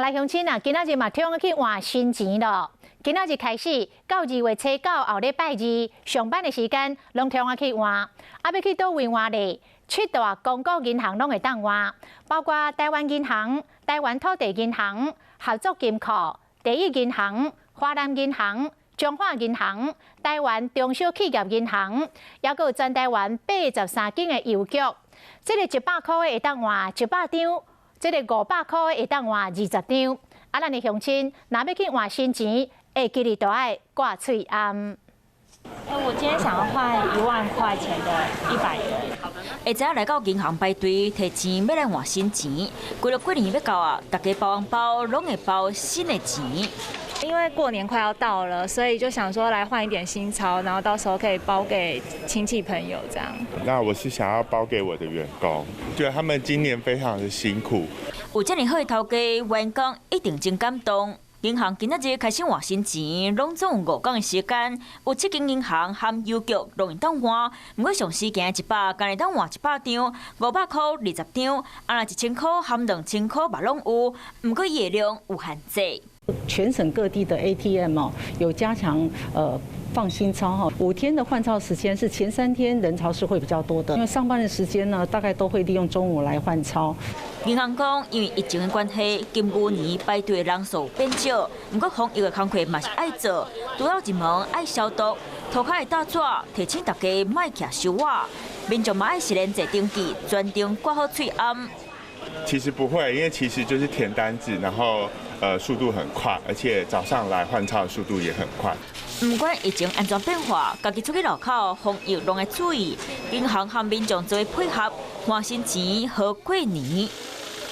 來鄉親啊，今仔日嘛通去換新錢囉。今仔日開始到2月初9後禮拜二上班的時間，攏通去換。啊，欲去佗位換咧？七大公股銀行攏會當換，包括台灣銀行、台灣土地銀行、合作金庫、第一銀行、華南銀行、彰化銀行、台灣中小企業銀行，抑閣有全台灣83間的郵局。這个100箍的會當換100張。這个500箍會當換20張。啊，咱的鄉親若欲去換新錢，會記得著愛掛喙罨。欸，我今天想要換1萬塊錢的100元。下早來到銀行排隊提錢，欲來換新錢。規落過年欲到啊，大家包紅包攏會包新的錢。因為過年快要到了，所以就想說來換一點新鈔，然後到時候可以包給親戚朋友這樣。那我是想要包給我的員工，覺得他們今年非常的辛苦。有遮爾好的頭家，員工一定真感動。銀行今仔日開始換新錢，攏總有5工的時間，有七間銀行和郵局攏會當換。毋過上時間100，干焦會當換100張，500箍20張，啊若1000箍和2000箍嘛攏有，毋過伊的量有限制。全省各地的 ATM 哦，有加強放新鈔哈，5天的換鈔時間是前3天人潮是會比較多的，因為上班的時間呢，大概都會利用中午來換鈔。銀行講，因為疫情的關係，金牛年排隊的人數變少，毋過防疫的工課嘛是愛做，除了入門愛消毒，塗跤會搭紙，提醒大家莫徛傷倚，民眾嘛愛實聯制登記，全程掛好喙罨。其實不會，因為其實就是填單子，然後速度很快，而且早上來換鈔的速度也很快。毋管疫情按怎變化，家己出去路口防疫攏愛注意，銀行和民眾做伙配合，換新錢好過年。